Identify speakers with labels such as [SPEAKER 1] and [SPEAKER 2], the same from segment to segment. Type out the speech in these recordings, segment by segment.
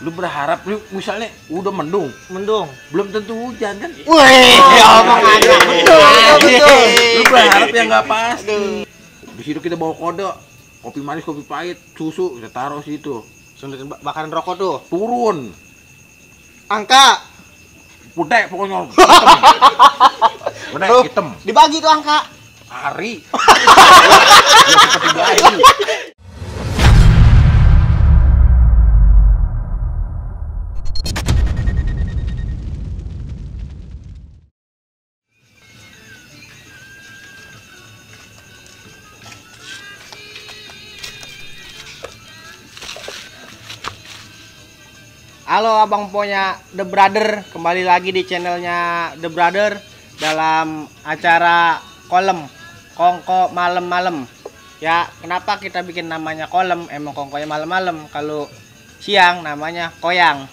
[SPEAKER 1] Lu berharap lu misalnya udah mendung, belum tentu hujan kan?
[SPEAKER 2] Wih, omong aja. Betul.
[SPEAKER 1] Lu berharap yang nggak pasti. Di situ kita bawa kode, kopi manis, kopi pahit, susu kita taruh situ.
[SPEAKER 2] Sundutin bakaran rokok tuh.
[SPEAKER 1] Turun,
[SPEAKER 2] Angka.
[SPEAKER 1] putih pokoknya. Putih
[SPEAKER 2] Tuh,
[SPEAKER 1] hitam.
[SPEAKER 2] dibagi tuh angka.
[SPEAKER 1] Hari. Ya, seperti baju.
[SPEAKER 2] Halo Abang Ponya The Brother, kembali lagi di channelnya The Brother dalam acara kolom Kongko malam-malam. Ya, kenapa kita bikin namanya kolom? Emang kongkonya malam-malam. Kalau siang namanya koyang.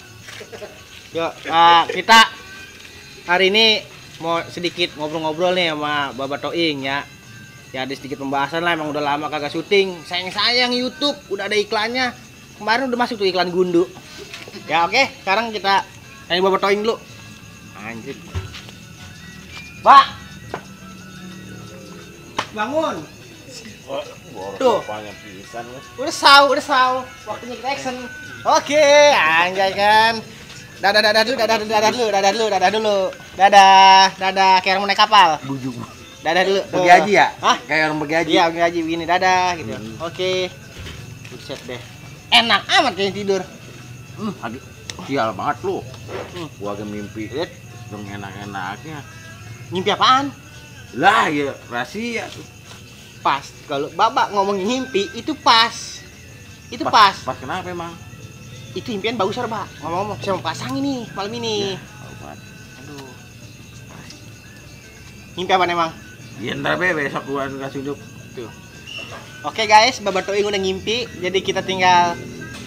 [SPEAKER 2] Yuk, kita hari ini mau sedikit ngobrol-ngobrol nih sama Baba Toing ya. Ya ada sedikit pembahasan lah, emang udah lama kagak syuting. Sayang-sayang YouTube udah ada iklannya. Kemarin udah masuk tuh iklan gundu. Ya oke, sekarang kita tanya Baba Toing dulu. Anjir. Pak. Bangun. Tuh. Udah saw. Waktunya kita action. Oke, anjay kan. Dadah dulu. Dadah, kayak orang mau naik kapal.
[SPEAKER 1] Bujuk.
[SPEAKER 2] Dadah dulu.
[SPEAKER 1] Pergi haji ya?
[SPEAKER 2] Hah?
[SPEAKER 1] Kayak orang pergi haji.
[SPEAKER 2] Iya, pergi haji begini, dadah gitu. Oke. Buset deh. Enak amat kayaknya tidur.
[SPEAKER 1] Sial banget lu. Gua agak mimpi.
[SPEAKER 2] Lihat
[SPEAKER 1] Dong enak-enaknya.
[SPEAKER 2] mimpi apaan?
[SPEAKER 1] Lah ya rahasia tuh.
[SPEAKER 2] Pas. Kalau Babak ngomongin mimpi itu pas. Itu pas.
[SPEAKER 1] Pas kenapa emang?
[SPEAKER 2] Itu impian bagus Pak. Ngomong-ngomong, saya mau pasang ini malam ini.
[SPEAKER 1] Ya, obat.
[SPEAKER 2] Aduh. Mimpi apa emang?
[SPEAKER 1] Ya ntar besok gua kasih hidup.
[SPEAKER 2] Tuh. Oke guys, Baba Toing udah ngimpi, jadi kita tinggal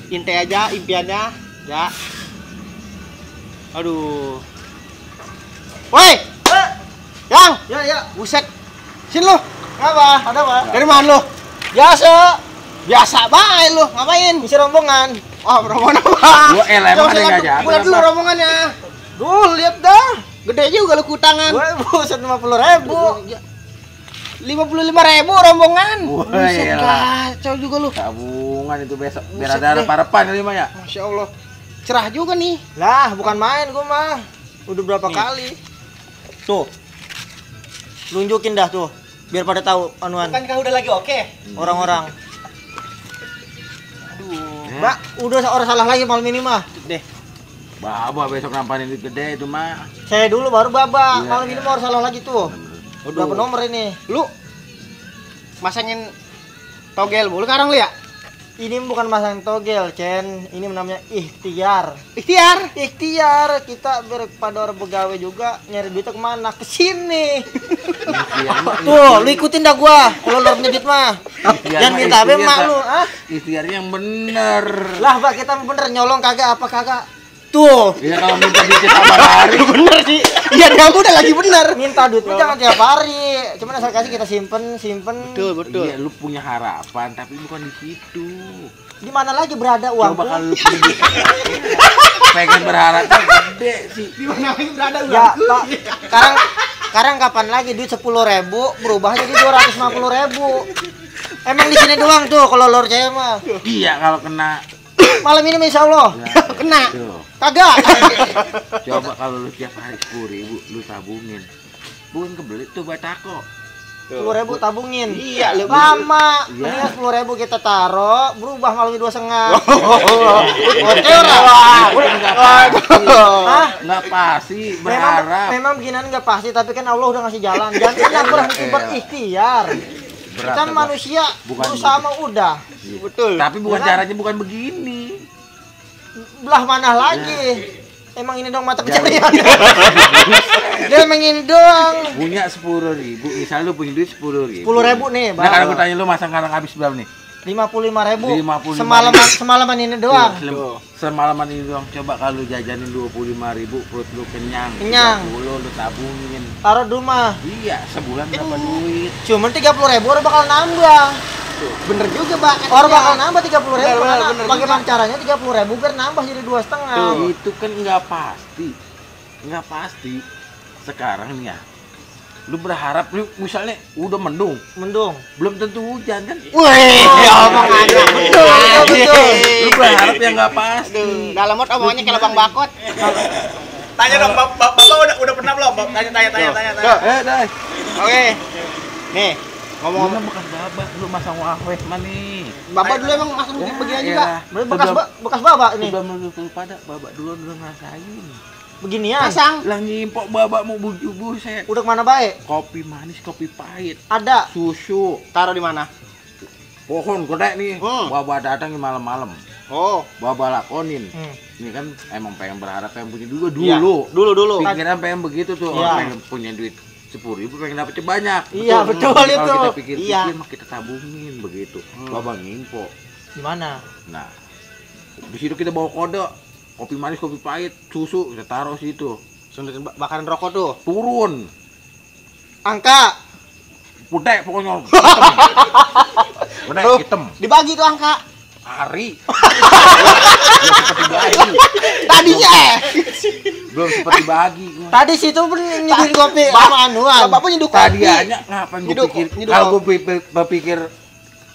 [SPEAKER 2] inti aja impiannya, ya. Aduh. Woi! Yang! Ya. Buset. Sini lu. Apa? Ada apa? Dari mana lu? Biasa bae lu. Ngapain? Ngisi rombongan. Oh, rombongan apa?
[SPEAKER 1] Gua emang ada enggak jago.
[SPEAKER 2] Gua dulu rombongannya. Duh, lihat dah. Gede juga lu kutangan. Buset 50.000. 55.000 rombongan. Buset kacau juga lu.
[SPEAKER 1] Tabungan itu besok biar ada harapan kali mah ya.
[SPEAKER 2] Masya Allah. Cerah juga nih. Lah, bukan main gua mah. Udah berapa kali. Tuh. Lunjukin dah tuh. Biar pada tahu anuan. Kan kau udah lagi oke. Orang-orang. Aduh. Mbak, udah orang salah lagi malam ini mah. Deh.
[SPEAKER 1] Baba besok nampanin duit gede itu mah.
[SPEAKER 2] Saya dulu baru Baba.
[SPEAKER 1] Iya,
[SPEAKER 2] Malam ini mau orang salah lagi tuh. Berapa
[SPEAKER 1] Aduh.
[SPEAKER 2] nomor ini? Lu masangin togel bu. Lu sekarang lu ya? Ini bukan masang togel, Chen. Ini namanya ikhtiar. Ikhtiar. Kita pada orang pegawai juga nyari duitnya kemana? Ke sini. Tuh, lu ikutin dah gua. Kalau lu punya duit mah. Jangan minta be mak lu, ah.
[SPEAKER 1] Ikhtiarnya yang bener.
[SPEAKER 2] Lah, Pak, kita bener nyolong kagak apa kagak? Tuh.
[SPEAKER 1] Ya kalau minta duit sama hari.
[SPEAKER 2] Bener sih. Iya, dia udah lagi bener. Minta duitnya jangan tiap hari. Cuman asal kasih kita simpen. Betul.
[SPEAKER 1] Iya, lu punya harapan tapi bukan di situ.
[SPEAKER 2] Di mana lagi berada uang?
[SPEAKER 1] Coba kalau lu punya pengen berharap gede sih.
[SPEAKER 2] Di mana lagi berada uang? Ya, Pak. Sekarang kapan lagi duit 10.000 berubah jadi 250.000. Emang di sini doang tuh kalau lor saya mah.
[SPEAKER 1] Iya, kalau kena
[SPEAKER 2] Malam ini Insya Allah
[SPEAKER 1] ya,
[SPEAKER 2] kena.
[SPEAKER 1] tuh.
[SPEAKER 2] Kagak.
[SPEAKER 1] Coba kalau lu tiap hari 10.000 lu tabungin. Bukan kebelit tuh batako.
[SPEAKER 2] 10.000 tabungin.
[SPEAKER 1] Iya, lu
[SPEAKER 2] lama.
[SPEAKER 1] Iya.
[SPEAKER 2] Mendingan 10.000 kita taruh, berubah malam 2,5. Oke
[SPEAKER 1] Nggak pasti berharap.
[SPEAKER 2] Memang beginian nggak pasti, tapi kan Allah udah ngasih jalan. Jangan pernah berhenti berikhtiar. Kita manusia berusaha mah udah. Betul.
[SPEAKER 1] Tapi bukan caranya bukan begini.
[SPEAKER 2] Belah mana lagi? Emang ini dong mata pencarian. Dia emang ini doang.
[SPEAKER 1] Punya 10.000, misal lu punya duit 10.000.
[SPEAKER 2] 10.000 nih,
[SPEAKER 1] Nah, kalau aku tanya lu masang karang habis berapa nih?
[SPEAKER 2] 55.000.
[SPEAKER 1] 55.000.
[SPEAKER 2] Semalaman ini doang.
[SPEAKER 1] Semalaman ini doang. Coba kalau jajanin 25.000 perut lu kenyang. 30 lu tabungin.
[SPEAKER 2] Taruh di rumah.
[SPEAKER 1] Iya, sebulan berapa duit?
[SPEAKER 2] Cuman 30.000 orang bakal nambah. Bener juga, Pak.
[SPEAKER 3] Orang bakal nambah 30.000.
[SPEAKER 2] Bener
[SPEAKER 3] Bagaimana caranya 30.000 biar nambah jadi 2,5?
[SPEAKER 1] Itu kan nggak pasti. Nggak pasti. Sekarang nih ya, lu berharap lu misalnya udah mendung, belum tentu hujan kan?
[SPEAKER 2] Wih, omong aja.
[SPEAKER 3] Betul.
[SPEAKER 1] Lu berharap yang nggak pasti.
[SPEAKER 2] Dalam mot omongannya kayak Bang Bakot.
[SPEAKER 4] Tanya dong, Bapak udah pernah belum? Tanya.
[SPEAKER 1] Dah.
[SPEAKER 2] Oke. Nih, ngomong-ngomong,
[SPEAKER 1] Ngomong bekas babak lu masang wahweh mana?
[SPEAKER 2] Bapak dulu emang masuk begini juga.
[SPEAKER 3] Bekas babak ini.
[SPEAKER 1] Sudah menurut pada babak dulu udah ngerasain.
[SPEAKER 3] Beginian.
[SPEAKER 2] Pasang.
[SPEAKER 1] Lah ngimpok babak mau buset.
[SPEAKER 3] Udah kemana baik?
[SPEAKER 1] Kopi manis, kopi pahit,
[SPEAKER 3] Ada.
[SPEAKER 1] susu,
[SPEAKER 2] Taruh di mana?
[SPEAKER 1] pohon gede nih. Babak datang malam-malam.
[SPEAKER 2] Oh,
[SPEAKER 1] Babak lakonin.
[SPEAKER 3] Hmm.
[SPEAKER 1] Ini kan emang pengen berharap pengen punya dulu
[SPEAKER 2] iya.
[SPEAKER 1] dulu.
[SPEAKER 2] Dulu.
[SPEAKER 1] Pikiran pengen begitu tuh,
[SPEAKER 3] Iya.
[SPEAKER 1] pengen punya duit 10.000 pengen dapetnya banyak.
[SPEAKER 3] Iya, betul
[SPEAKER 1] Kalau
[SPEAKER 3] itu.
[SPEAKER 1] kita pikir-pikir
[SPEAKER 2] Iya.
[SPEAKER 1] mah kita tabungin begitu. Babak ngimpo.
[SPEAKER 3] Di mana?
[SPEAKER 1] Nah, di situ kita bawa kode kopi manis, kopi pahit, susu kita taruh situ.
[SPEAKER 2] Suntikin bakaran rokok tuh.
[SPEAKER 1] Turun,
[SPEAKER 2] Angka.
[SPEAKER 1] putih pokoknya. Putih
[SPEAKER 2] Tuh,
[SPEAKER 1] hitam.
[SPEAKER 2] dibagi tuh angka.
[SPEAKER 1] Hari. Belum seperti bagi.
[SPEAKER 2] Tadinya.
[SPEAKER 1] Belum seperti bagi gua.
[SPEAKER 3] Tadi situ pun nyediain kopi sama anuan.
[SPEAKER 2] Bapak nyeduk
[SPEAKER 1] Tadi
[SPEAKER 2] kopi.
[SPEAKER 1] aja ngapain gue
[SPEAKER 2] Nyeduk-
[SPEAKER 1] pikir
[SPEAKER 2] nyeduk
[SPEAKER 1] kalau
[SPEAKER 2] kopi.
[SPEAKER 1] gue berpikir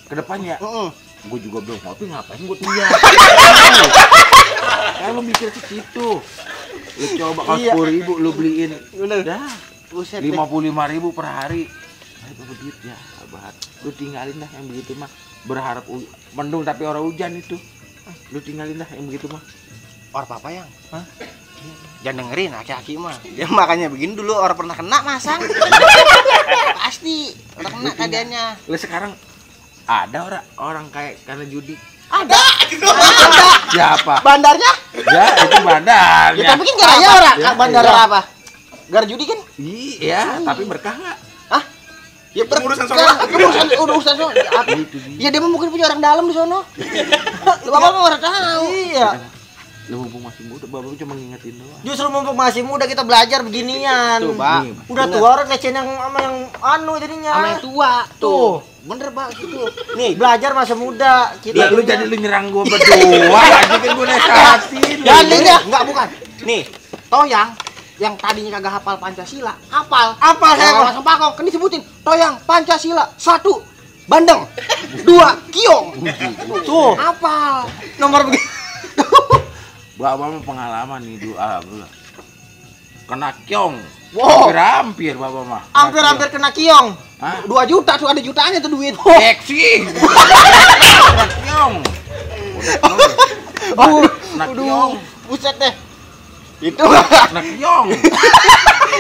[SPEAKER 1] ke depannya,
[SPEAKER 2] Heeh.
[SPEAKER 1] gue juga belum kopi ngapain gue tinggal. Kalau mikir ke situ, lu coba kalau
[SPEAKER 3] Iya.
[SPEAKER 1] 10.000 lu beliin,
[SPEAKER 2] Bener.
[SPEAKER 1] dah
[SPEAKER 2] Buset deh.
[SPEAKER 1] 55.000 per hari. Ayo begitu ya, sahabat. Lu tinggalin dah yang begitu mah. Berharap mendung tapi orang hujan itu. Lu tinggalin dah yang begitu mah.
[SPEAKER 2] Or papa yang. Hah? Jangan dengerin aki-aki mah. Dia makanya begini dulu orang pernah kena masang. Pasti orang kena keadaannya.
[SPEAKER 1] Lu sekarang ada orang kayak karena judi.
[SPEAKER 2] Ada.
[SPEAKER 1] Siapa?
[SPEAKER 2] Bandarnya?
[SPEAKER 1] Ya, itu badannya.
[SPEAKER 2] Ya tapi kan gara orang.
[SPEAKER 1] Ya,
[SPEAKER 2] Bandar
[SPEAKER 1] iya.
[SPEAKER 2] apa? Gara judi kan?
[SPEAKER 1] Iya, tapi berkah nggak?
[SPEAKER 2] Hah? Ya
[SPEAKER 4] Pengurusan sono.
[SPEAKER 2] urusan sono. Apa?
[SPEAKER 1] Itu dia.
[SPEAKER 2] Ya dia mah mungkin punya orang dalam di sono. Lu bapak mah orang tahu.
[SPEAKER 3] Iya.
[SPEAKER 1] Lu mumpung masih muda, bapak cuma ngingetin doang.
[SPEAKER 3] Justru mumpung masih muda kita belajar beginian.
[SPEAKER 2] Tuh, Pak.
[SPEAKER 1] Nih,
[SPEAKER 3] Udah
[SPEAKER 2] Bener.
[SPEAKER 3] tua orang ngecehin yang sama yang anu jadinya.
[SPEAKER 2] Sama yang tua.
[SPEAKER 3] Tuh.
[SPEAKER 2] Bener, Pak, gitu.
[SPEAKER 3] Nih, belajar masa muda.
[SPEAKER 1] Ya, lu
[SPEAKER 3] jadinya-
[SPEAKER 1] jadi lu nyerang gua berdua, aja kan gua nasehatin.
[SPEAKER 2] Jangan ya. Enggak bukan. Nih, Toyang yang tadinya kagak hafal Pancasila, hafal.
[SPEAKER 3] Hafal, saya, Pak.
[SPEAKER 2] Langsung pakong, kan disebutin Toyang Pancasila 1 Bandeng, 2 Kiong.
[SPEAKER 3] Tuh.
[SPEAKER 2] Hafal.
[SPEAKER 3] Nomor begitu.
[SPEAKER 1] Bapak mah pengalaman nih doa, kena kyong.
[SPEAKER 2] Wow.
[SPEAKER 1] Hampir bapak mah.
[SPEAKER 3] Hampir-hampir kena kiong.
[SPEAKER 1] Hah?
[SPEAKER 2] 2 juta tuh, ada jutaannya tuh duit.
[SPEAKER 1] Seksi. Kena kyong. Kena kyong.
[SPEAKER 2] Buset deh. Itu
[SPEAKER 1] Kena kyong.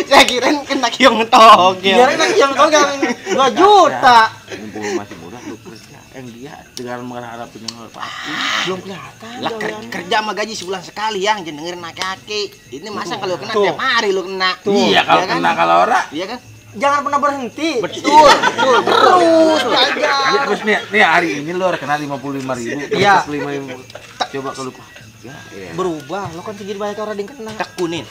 [SPEAKER 2] saya kirain kena Kiong togel.
[SPEAKER 3] Biar kena kiong kau yang 2 juta.
[SPEAKER 1] Mumpung lu masih muda lu kerja. Yang dia dengan mengharap yang pasti.
[SPEAKER 3] Belum kelihatan.
[SPEAKER 2] Lah kerja sama gaji sebulan sekali yang jangan dengerin kaki. Ini masa kalau kena
[SPEAKER 3] Tuh.
[SPEAKER 2] tiap hari lu kena.
[SPEAKER 1] Iya, kalau
[SPEAKER 2] Iya kan?
[SPEAKER 1] kena kalau ora.
[SPEAKER 2] Iya kan?
[SPEAKER 3] Jangan pernah berhenti.
[SPEAKER 2] Betul, terus
[SPEAKER 1] Ya,
[SPEAKER 2] belajar.
[SPEAKER 1] terus nih hari ini lu kena 55.000.
[SPEAKER 3] Iya.
[SPEAKER 1] 55.000. Coba kalau ya, iya.
[SPEAKER 3] Berubah, lo kan segini banyak orang yang kena.
[SPEAKER 2] Tekunin.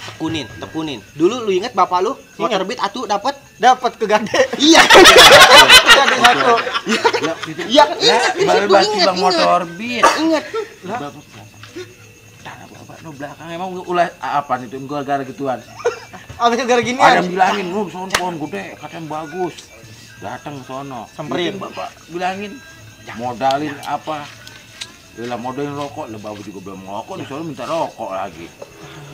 [SPEAKER 2] Dulu lu inget bapak lu motor beat atuh dapat?
[SPEAKER 3] Dapat ke gade.
[SPEAKER 2] Iya.
[SPEAKER 3] Gade satu.
[SPEAKER 1] Ya, itu.
[SPEAKER 2] Iya kan inget,
[SPEAKER 1] Ya, baru
[SPEAKER 2] lu
[SPEAKER 1] basi
[SPEAKER 2] inget,
[SPEAKER 1] bang motor beat.
[SPEAKER 2] Ingat.
[SPEAKER 1] Bapak tanah bapak no belakang emang ulah apa itu gara gituan.
[SPEAKER 3] Abis gara gini
[SPEAKER 1] Ada yang bilangin, "Lu sono pohon gede, katanya bagus." Datang sono.
[SPEAKER 3] Samperin.
[SPEAKER 1] Gitu, bapak bilangin, modalin apa? Lah modalin rokok, lah bapak juga belum ngerokok, di sono minta rokok lagi.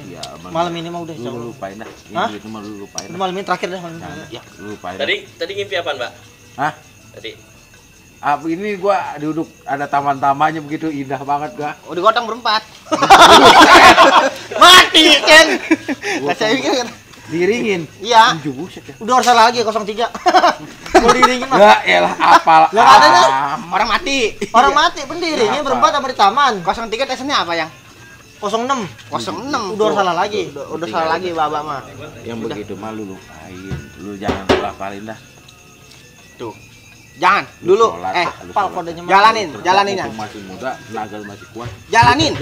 [SPEAKER 1] Iya,
[SPEAKER 3] Malam ini mah udah
[SPEAKER 1] lu
[SPEAKER 3] jauh.
[SPEAKER 1] lupain dah.
[SPEAKER 3] Hah?
[SPEAKER 1] Itu mah lu lupain. dah.
[SPEAKER 3] Malam ini terakhir dah malam ini.
[SPEAKER 1] Nah, ya, lu lupain. dah.
[SPEAKER 4] Tadi ngimpi apaan, Mbak?
[SPEAKER 1] Hah?
[SPEAKER 4] Tadi.
[SPEAKER 1] Apa ini gua duduk ada taman-tamannya begitu indah banget gua.
[SPEAKER 2] Oh, digotong berempat.
[SPEAKER 3] Mati kan.
[SPEAKER 2] Lah saya pikir kan.
[SPEAKER 1] Diringin.
[SPEAKER 2] Iya.
[SPEAKER 1] Buset ya.
[SPEAKER 3] Udah salah lagi 03. Mau diringin mah.
[SPEAKER 1] Ya elah apal.
[SPEAKER 3] Lah, katanya
[SPEAKER 2] Orang mati.
[SPEAKER 3] Orang mati pendiri ini
[SPEAKER 1] Apa?
[SPEAKER 3] berempat sama di taman.
[SPEAKER 2] 03 tesnya apa yang?
[SPEAKER 3] 06.
[SPEAKER 2] 06.
[SPEAKER 3] Udah salah lagi.
[SPEAKER 2] Udah salah lagi bapak mah.
[SPEAKER 1] Yang begitu mah lu lupain. Lu jangan lu hafalin dah.
[SPEAKER 2] Tuh. Jangan
[SPEAKER 1] Lu
[SPEAKER 2] dulu.
[SPEAKER 1] sholat,
[SPEAKER 2] Eh,
[SPEAKER 1] lu
[SPEAKER 3] pal
[SPEAKER 1] sholat.
[SPEAKER 3] kodenya mah.
[SPEAKER 2] jalanin
[SPEAKER 1] Mumpung
[SPEAKER 2] yang.
[SPEAKER 1] masih muda, tenaga lu masih kuat.
[SPEAKER 2] Jalanin,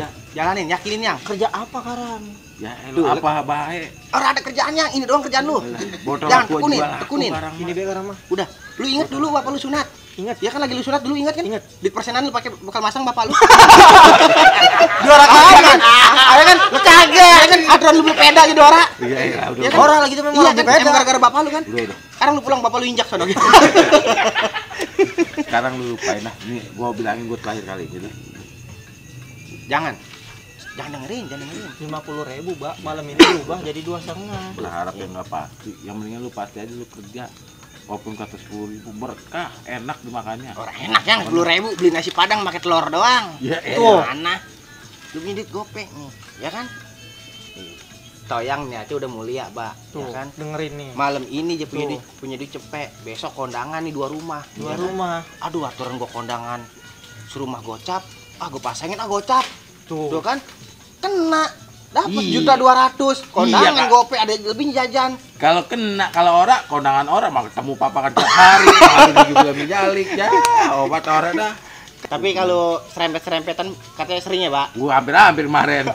[SPEAKER 2] yakinin yang.
[SPEAKER 3] Kerja apa karan?
[SPEAKER 1] Ya
[SPEAKER 2] Tuh,
[SPEAKER 1] elah apa baik.
[SPEAKER 2] Orang ada kerjaan yang ini doang kerjaan lu.
[SPEAKER 1] Botol
[SPEAKER 2] Jangan
[SPEAKER 1] aku
[SPEAKER 2] tekunin,
[SPEAKER 1] juga laku
[SPEAKER 2] tekunin.
[SPEAKER 1] barang
[SPEAKER 3] Ini
[SPEAKER 1] mah.
[SPEAKER 3] be karan mah.
[SPEAKER 2] Udah, lu inget dulu bapak lu sunat. Ingat, ya kan lagi lu sunat dulu ingat kan? Ingat. Di persenan lu pakai bekal masang bapak lu.
[SPEAKER 3] Juara kagak.
[SPEAKER 2] Ada kan? Lu kagak. Ya kan aturan lu beli peda di Dora.
[SPEAKER 1] Iya, udah.
[SPEAKER 2] Ya kan?
[SPEAKER 3] Orang lagi tuh memang
[SPEAKER 2] Iya
[SPEAKER 3] lagi
[SPEAKER 2] kan?
[SPEAKER 3] beda.
[SPEAKER 2] Emang gara-gara bapak lu kan?
[SPEAKER 1] Udah.
[SPEAKER 2] Sekarang lu pulang bapak lu injak sono.
[SPEAKER 1] Sekarang lu lupain lah. Nih, gua bilangin gua terakhir kali gitu.
[SPEAKER 2] Jangan dengerin.
[SPEAKER 3] 50.000, Mbak. Malam ini berubah jadi 2,5.
[SPEAKER 1] Berharap yang nggak pasti. Yang mendingan lu pasti aja lu kerja. Walaupun kata 10.000 berkah, enak dimakannya.
[SPEAKER 2] Orang enak yang 10.000 beli nasi padang pakai telur doang.
[SPEAKER 1] Ya,
[SPEAKER 2] Tuh, mana? Lu punya duit gopek nih, ya kan? Nih, toyang niatnya udah mulia, Mbak.
[SPEAKER 3] Tuh,
[SPEAKER 2] Ya kan?
[SPEAKER 3] dengerin nih.
[SPEAKER 2] Malam ini aja
[SPEAKER 3] Tuh.
[SPEAKER 2] punya duit cepet. Besok kondangan nih 2 rumah.
[SPEAKER 3] Dua
[SPEAKER 2] ya kan?
[SPEAKER 3] rumah.
[SPEAKER 2] Aduh, aturan gua kondangan serumah gocap. Gua pasangin gocap.
[SPEAKER 3] Tuh.
[SPEAKER 2] Tuh kan? Kena. Dapat
[SPEAKER 1] Iya.
[SPEAKER 2] 1.200.000. Kondangan
[SPEAKER 1] Iya, Kak.
[SPEAKER 2] gopek ada lebih jajan.
[SPEAKER 1] Kalau kena, kalau ora, kondangan orang mah ketemu papa kan tiap hari, hari juga menjalik ya, obat orang dah.
[SPEAKER 2] Tapi kalau serempet-serempetan katanya sering ya, Pak.
[SPEAKER 1] Gua hampir kemarin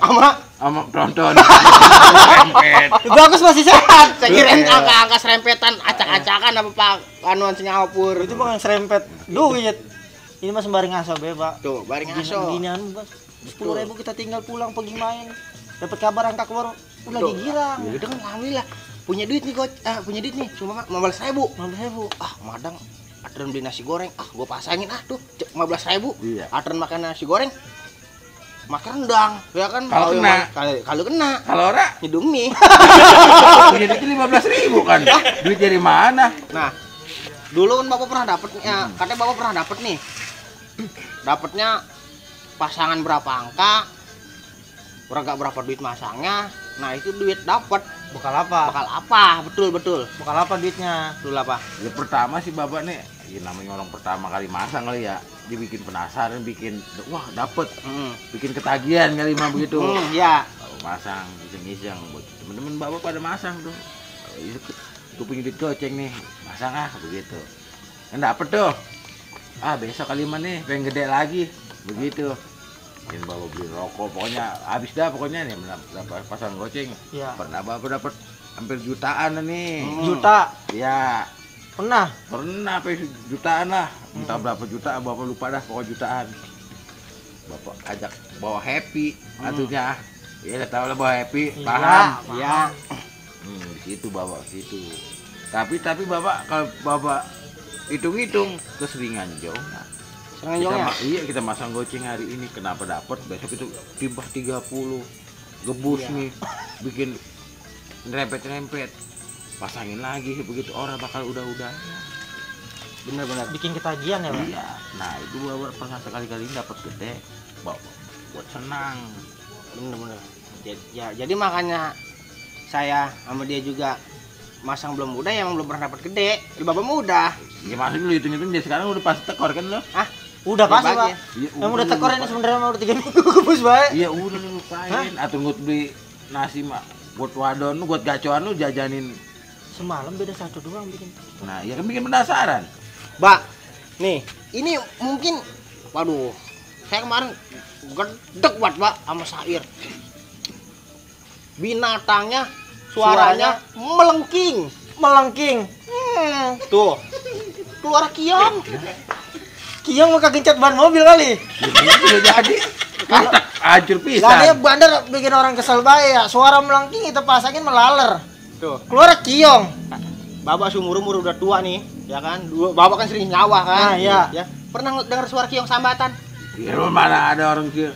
[SPEAKER 1] sama penonton. Serempet.
[SPEAKER 2] Bagus masih sehat. Saya kirain
[SPEAKER 1] Iya.
[SPEAKER 2] angka-angka serempetan, acak-acakan apa Pak anuan senyapur.
[SPEAKER 3] Itu bukan serempet duit. Ini mah sembari ngaso be, Pak.
[SPEAKER 2] Tuh, baring aso.
[SPEAKER 3] Ginian, Bos. 10.000 kita tinggal pulang pergi main. Dapat kabar angka keluar lagi girang.
[SPEAKER 2] Ya udah kan alhamdulillah. Punya duit nih punya duit nih. Cuma 15.000.
[SPEAKER 3] 15.000.
[SPEAKER 2] Madang aturan beli nasi goreng. Gua pasangin tuh 15.000.
[SPEAKER 1] Iya.
[SPEAKER 2] Aturan makan nasi goreng. Makan rendang, ya kan?
[SPEAKER 1] Kalau kena.
[SPEAKER 2] Kalau kena,
[SPEAKER 1] Kalau ora,
[SPEAKER 2] Indomie.
[SPEAKER 1] punya duit 15.000 kan. Duit dari mana?
[SPEAKER 2] Nah, dulu kan Bapak pernah dapet katanya Bapak pernah dapet nih. Dapatnya pasangan berapa angka, berapa duit masangnya. Nah, itu duit dapat.
[SPEAKER 3] Bekal apa?
[SPEAKER 2] Bakal apa? Betul.
[SPEAKER 3] Bekal apa duitnya?
[SPEAKER 2] Betul apa?
[SPEAKER 1] Ya pertama sih bapak nih, ya namanya orang pertama kali masang kali ya, dibikin penasaran, bikin, wah dapet, bikin ketagihan kali mah begitu.
[SPEAKER 2] Ya.
[SPEAKER 1] Baru masang, iseng-iseng, buat temen-temen bapak pada masang tuh. Gue punya duit goceng nih, masang begitu. Kan dapet tuh. Besok kali mah nih, pengen gede lagi, begitu. Mungkin bapak beli rokok, pokoknya habis dah pokoknya nih, dapat pasang goceng.
[SPEAKER 3] Iya.
[SPEAKER 1] Pernah bapak dapat hampir jutaan nih.
[SPEAKER 3] Juta.
[SPEAKER 1] Ya,
[SPEAKER 3] Pernah.
[SPEAKER 1] sampai jutaan lah. Entah berapa juta, bapak lupa dah, pokoknya jutaan. Bapak ajak bawa happy, atunya. Ya udah tahu lah bawa happy,
[SPEAKER 3] Iya,
[SPEAKER 1] paham?
[SPEAKER 2] Ya.
[SPEAKER 1] Di situ bapak, situ. Tapi bapak kalau bapak hitung-hitung keseringan jauh. Nah,
[SPEAKER 2] Sengaja.
[SPEAKER 1] kita masang goceng hari ini, kenapa dapat? Besok itu timbah 30 gebus nih, bikin rempet-rempet, pasangin lagi begitu orang bakal udah.
[SPEAKER 2] Bener-bener.
[SPEAKER 3] Bikin ketagihan ya, Pak?
[SPEAKER 1] Iya. Nah itu bapak pernah sekali-kali dapat gede, bapak buat senang.
[SPEAKER 2] Bener-bener. Jadi makanya saya sama dia juga masang belum muda ya, emang belum pernah dapat gede. Di Bapak muda.
[SPEAKER 1] Ya masih dulu hitung-hitung dia sekarang udah pasti tekor kan lo?
[SPEAKER 3] Udah pasti,
[SPEAKER 2] Bagi
[SPEAKER 3] Pak.
[SPEAKER 2] ya.
[SPEAKER 1] Iya,
[SPEAKER 3] Yang udah
[SPEAKER 1] lu
[SPEAKER 3] tekor ini
[SPEAKER 1] lupa.
[SPEAKER 3] sebenarnya mah udah 3 minggu gebus baik.
[SPEAKER 1] Iya udah lu lupain. Atau ngut beli nasi mak, buat wadon lu, buat gacoan lu jajanin.
[SPEAKER 3] Semalam beda 1 doang bikin.
[SPEAKER 1] Nah ya kan bikin penasaran.
[SPEAKER 2] Mbak, nih, ini mungkin, waduh, saya kemarin gedek banget, Mbak, sama Sair. Binatangnya, suaranya melengking. Tuh, keluar kiong.
[SPEAKER 3] Kiong mau kegencet ban mobil kali.
[SPEAKER 1] Udah jadi. Katak hancur
[SPEAKER 3] Lah dia
[SPEAKER 1] pisan.
[SPEAKER 3] bandar bikin orang kesel bae ya. Suara melengking kita pasangin melaler.
[SPEAKER 2] Tuh,
[SPEAKER 3] Keluar kiong.
[SPEAKER 2] Bapak seumur-umur udah tua nih, ya kan? Bapak kan sering nyawah kan?
[SPEAKER 3] Nah, iya.
[SPEAKER 2] Ya, pernah dengar suara kiong sambatan?
[SPEAKER 1] Ya lu mana ada orang sih.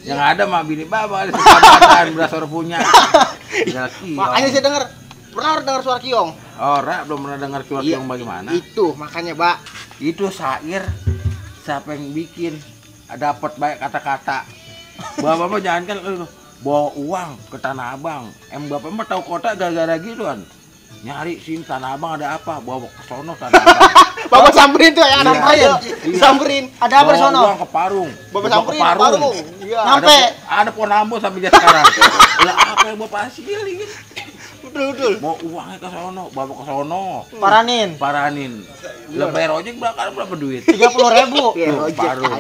[SPEAKER 1] Yang ada mah bini bapak ada kesempatan berasa orang punya. Jelas
[SPEAKER 2] Makanya saya pernah dengar suara kiong.
[SPEAKER 1] Ora belum pernah dengar keluar
[SPEAKER 2] Iya,
[SPEAKER 1] yang bagaimana.
[SPEAKER 2] Itu makanya, Mbak.
[SPEAKER 1] Itu Sair, siapa yang bikin? Dapat baik kata-kata. Bapak mah jangan kan bawa uang ke Tanah Abang. Bapak mah tahu kota gara-gara gituan. Nyari sini Tanah Abang ada apa? Bawa ke sono Tanah Abang.
[SPEAKER 2] Bapak samperin tuh ya, anak
[SPEAKER 1] Iya.
[SPEAKER 2] saya.
[SPEAKER 1] Iya.
[SPEAKER 2] Samperin.
[SPEAKER 3] Ada apa di
[SPEAKER 1] Bawa
[SPEAKER 3] sono?
[SPEAKER 1] uang ke Parung.
[SPEAKER 2] Bapak
[SPEAKER 1] Bawa ke
[SPEAKER 2] samperin Parung. Iya.
[SPEAKER 3] Nyampe.
[SPEAKER 1] Ada pohon ambo sampai dia sekarang. Lah apa yang Bapak hasilin?
[SPEAKER 2] Betul.
[SPEAKER 1] Bawa uangnya ke sono, bawa ke sono. Paranin. Lah bayar ojek berapa duit?
[SPEAKER 3] 30.000.
[SPEAKER 1] Tuh, Parung.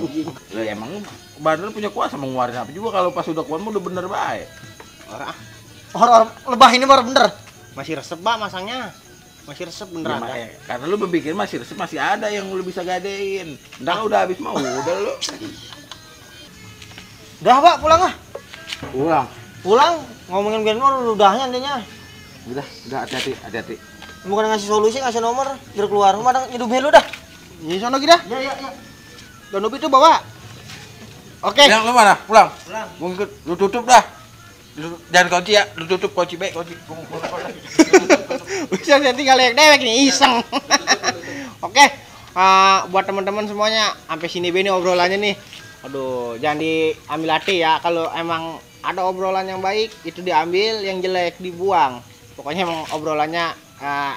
[SPEAKER 1] Lah emang Bandar punya kuasa mengeluarkan apa juga kalau pas udah kuat mah udah bener baik.
[SPEAKER 2] Orang
[SPEAKER 3] Orang lebah ini baru bener.
[SPEAKER 2] masih resep, Mbak, masangnya.
[SPEAKER 3] Masih resep
[SPEAKER 1] Ya,
[SPEAKER 3] beneran. Dah.
[SPEAKER 1] karena lu berpikir masih ada yang lu bisa gadein. Udah udah habis mau udah lu.
[SPEAKER 3] Udah, Pak, pulang ah.
[SPEAKER 1] Pulang.
[SPEAKER 3] Pulang ngomongin Glenmore udahnya intinya.
[SPEAKER 1] Udah hati-hati.
[SPEAKER 3] Bukan ngasih solusi, ngasih nomor biar keluar. Rumah hidupin lu dah.
[SPEAKER 2] Ini sono kita.
[SPEAKER 3] Ya.
[SPEAKER 2] Donop itu bawa. Oke.
[SPEAKER 1] Yang lu mana? Pulang.
[SPEAKER 3] Pulang.
[SPEAKER 1] Gua ikut, lu tutup dah. Jangan kunci ya, lu tutup kunci baik kunci.
[SPEAKER 2] Bisa nanti kali dewek nih iseng. Oke. Buat teman-teman semuanya, sampai sini bini obrolannya nih. Aduh, jangan diambil hati ya. Kalau emang ada obrolan yang baik itu diambil, yang jelek dibuang. Pokoknya emang obrolannya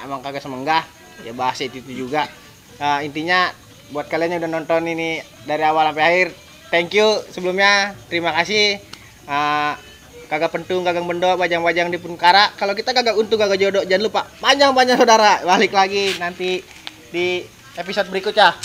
[SPEAKER 2] emang kagak semenggah, ya bahas itu juga. Intinya buat kalian yang udah nonton ini dari awal sampai akhir, thank you sebelumnya, terima kasih. Kagak pentung, kagak bendo, bajang-bajang di Punkara. Kalau kita kagak untung, kagak jodoh, jangan lupa panjang-panjang saudara. Balik lagi nanti di episode berikutnya.